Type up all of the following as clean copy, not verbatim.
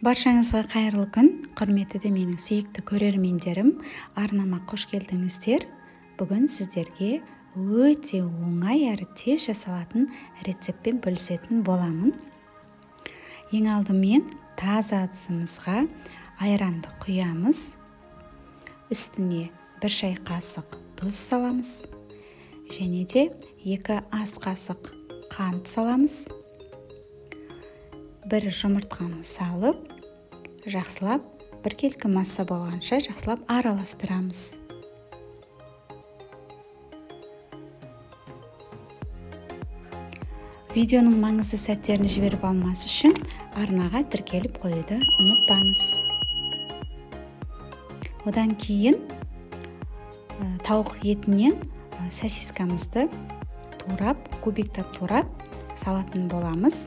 Баршаңызға қайырлы күн, құрметті де менің сүйікті көрермендерім, арнама қош келдіңіздер. Бүгін сіздерге өте оңай әрі тез жасалатын рецептпен бөлісетін боламын. Ең алдымен таза ыдысымызға айранды құямыз. Үстіне 1 шай қасық тұз саламыз. Және де 2 ас қасық қант саламыз. 1 жұмыртқаны салып, жақсылап біркелкі масса болғанша жақсылап араластырамыз. Видеоның маңызды сәттерін жіберіп алмас үшін арнаға тіркеліп қоюды ұмытпаңыз. Одан кейін тауық етінен сосискамызды турап, кубиктап турап салатын боламыз.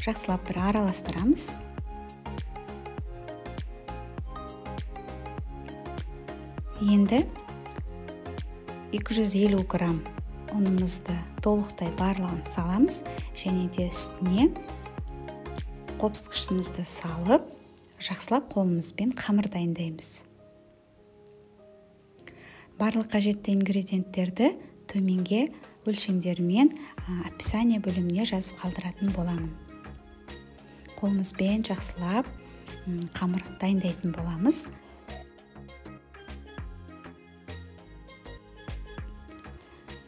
Жақсылап бір араластырамыз. Енді 250 грамм ұнымызды толықтай барлығын саламыз және де үстіне қопсытқышымызды салып, жақсылап қолымызбен қамыр дайындаймыз. Барлық қажетті ингредиенттерді төменге өлшемдерімен описание бөліміне жазып қалдыратын боламын. Қолымызбен жақсылап қамыр дайындайтын боламыз.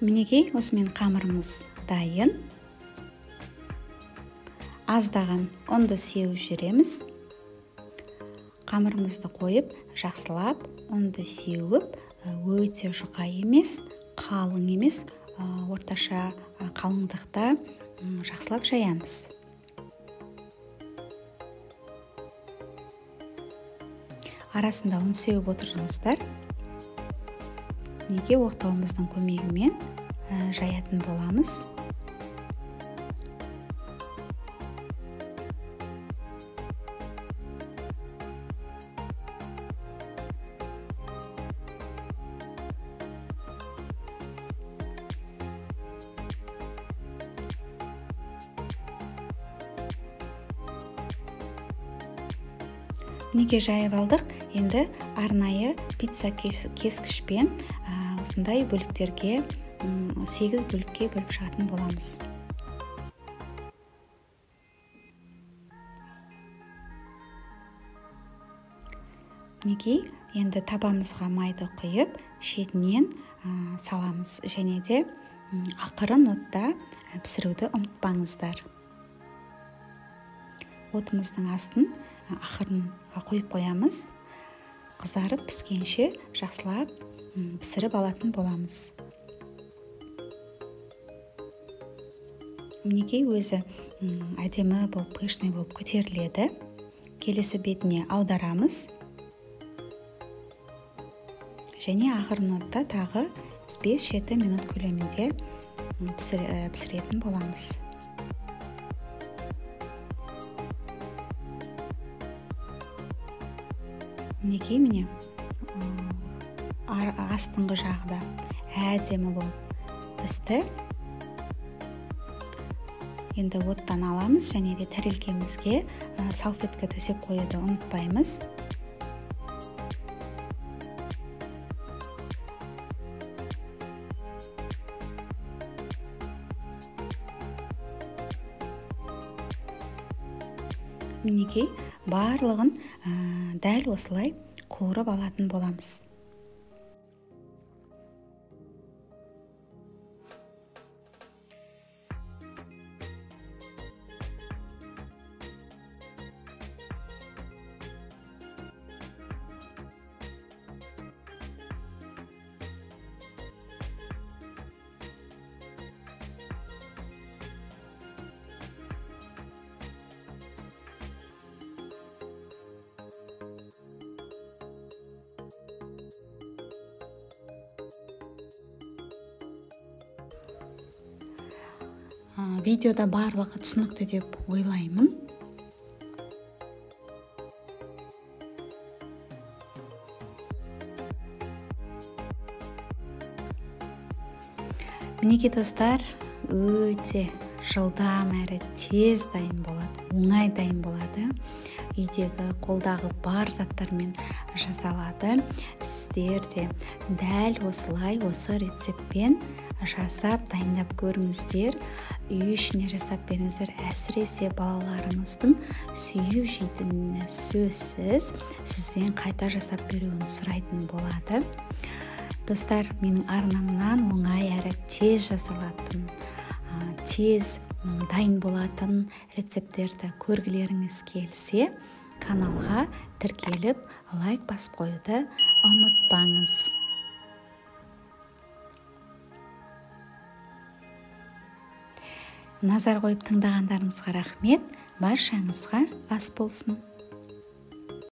Мінекей, осымен қамырымыз дайын. Аздаған ұнды сеуіп жібереміз. Қамырымызды қойып, жақсылап ұнды сеуіп, өте жұқа емес, қалың емес, орташа қалыңдықта жақсылап жаямыз. Арасында ұн сеуіп отырыңыздар. Неге оқтауымыздың көмегімен жаятын боламыз. Неге жайып алдық? Енді арнайы пицца кескішпен осындай бөліктерге 8 бөлікке бөліп шығатын боламыз. Мінекей, енді табамызға майды құйып, шетінен саламыз және де ақырын отта пісіруді ұмытпаңыздар. Отымыздың астын ақырынға қойып қоямыз. Қызарып піскенше жақсылап пісіріп алатын боламыз. Мінекей, өзі әдемі болып, пышный болып көтеріледі. Келесі бетіне аударамыз. Және ақырын отта тағы 5-7 минут көлемінде пісіретін боламыз. Мінекей, міне астыңғы жағы да әдемі болып пісті. Енді оттан аламыз және де тәрелкемізге салфетка төсеп қоюды ұмытпаймыз. Мінекей, барлығын дәл осылай қуырып алатын боламыз. Видеода барлығы түсінікті деп ойлаймын. Мінекей достар, өте Жылдам әрі тез дайын болады, оңай дайын болады. Үйдегі қолдағы бар заттармен жасалады. Сіздер де дәл осылай осы рецептпен жасап дайындап көріңіздер. Үй ішіне жасап беріңіздер. Әсіресе балаларыңыздың сүйіп жейтіні сөзсіз, сізден қайта жасап беруін сұрайтын болады. Достар, менің арнамнан оңай әрі тез жасалатын, тез дайын болатын рецепттерді көргілеріңіз келсе, каналға тіркеліп, лайк басып қоюды ұмытпаңыз. Назар қойып тыңдағандарыңызға рахмет. Баршаңызға ас болсын.